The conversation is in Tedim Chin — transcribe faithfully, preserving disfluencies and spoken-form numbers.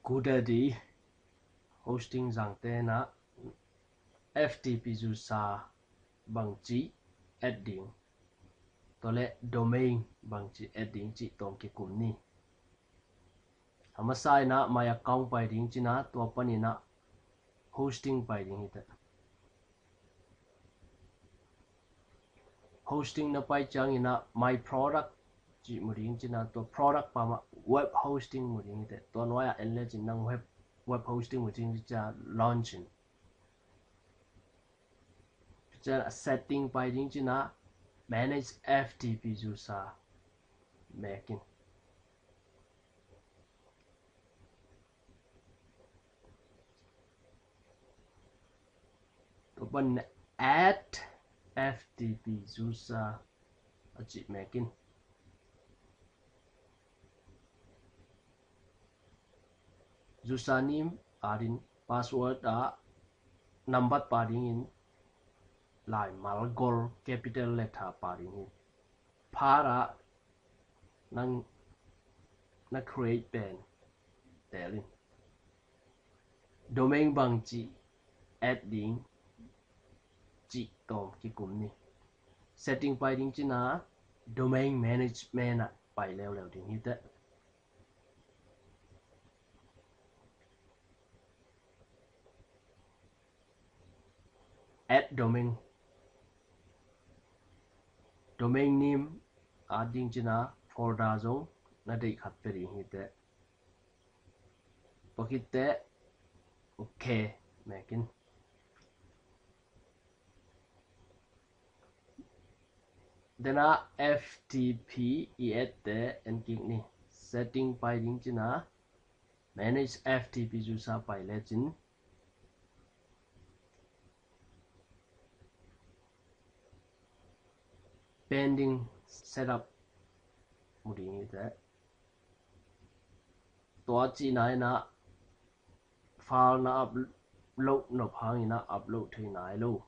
GoDaddy hosting zangte na F T P user bangci add ding, tua le domain bangci add ding cih tawm kikum ni. A masa ina my account pai ding cina, tua panina hosting pai ding hite. Hosting na pai ciangina my product cih mu ding cina, tua product pama web hosting mu ding hite. Tua nuaia en le cin nang web, web hosting mu ding cina launch in. Cina setting pai ding cina manage F T P user mekin. Tua pan add F T P user a cih mekin. Username a din password a nambat pa dingin laimal gol capital letter pa dingin. Phara nang na create pen telin. Domain bangci add ding cih tawm kikum ni. Setting pai ding cina domain management a pai leuleu ding hite. Add domain. Domain name a ding cina folder zong na deih khat pe ding hite. Tua khit teh okay mekin. Dena F T P i add te en kik ni. Setting pai ding cina manage F T P user pai le cin pending setup mu ding hite. Tua cihna ina file na upload nop hangina upload thei nai lo.